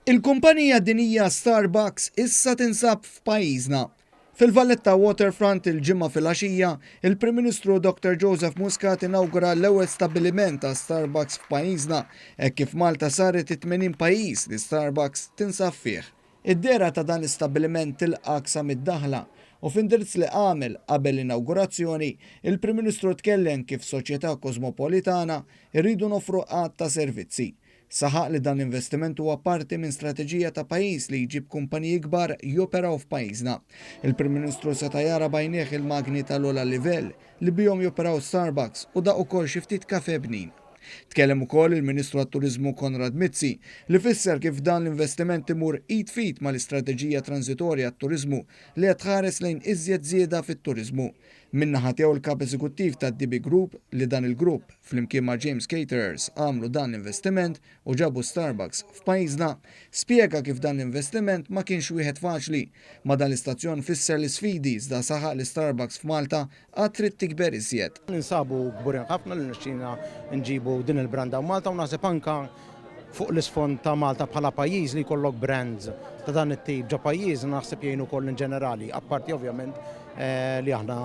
Il-kumpanija dinjija Starbucks issa tinsab f'pajjiżna. Fil-Valletta Waterfront il-Ġimgħa filgħaxija, il-Prim Ministru Dr Joseph Muscat inawgura l-ewwel stabbiliment ta' Starbucks f'pajjiżna, hekk kif Malta saret it-80 pajjiż li Starbucks tinsab fih. Id-dehra ta' dan l-istabbiliment tilqgħek sa mid-daħla u f'indirizz li għamel qabel l-inawgurazzjoni, il-Prim Ministru tkellem kif soċjetà kożmopolitana rridu noffru għadd ta' servizzi. Saħaq li dan l-investiment huwa parti minn strateġija ta' pajjiż li jġib kumpaniji kbar joperaw f'pajjiżna. Il-Prim Ministru seta' jara b'għajnejh il-magni tal-ogħla livell li bihom joperaw Starbucks u daq ukoll xi ftit kafè bnin. Tkellem ukoll il-Ministru għat-Turiżmu Konrad Mizzi li fisser kif dan l-investiment imur id f'id mal-istrateġija tranżitorja għat-turiżmu li qed tħares lejn iżjed żieda fit-turiżmu. Min-naħa tiegħu l-Kap Eżekuttiv tad-DB Group li dan il-grupp, flimkien ma' James Caterers għamlu dan l-investiment u ġabu Starbucks f'pajjiżna, spjega kif dan l-investiment ma kienx wieħed faċli. Ma' dan l-istazzjon fisser l-isfidi iżda saħaq li Starbucks f'Malta għad trid tikber iżjed. Ninsabu kburin ħafna li rnexxielna nġibu din il-brand hawn Malta u naħseb anke fuq l-isfond ta' Malta bħala pajjiż li jkollok brands ta' dan it-tip ġo pajjiżna naħseb jgħin ukoll in ġenerali, apparti ovvjament li aħna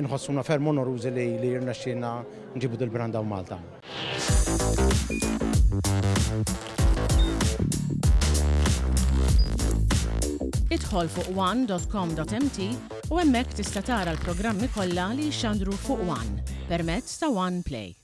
nħossuna ferm onorużi li li rnexxielna nġibu dil-brand hawn Malta. Idħol fuq one.com.mt u hemmhekk tista' tara l-programmi kollha li jixxandru fuq One permezz ta' One Play.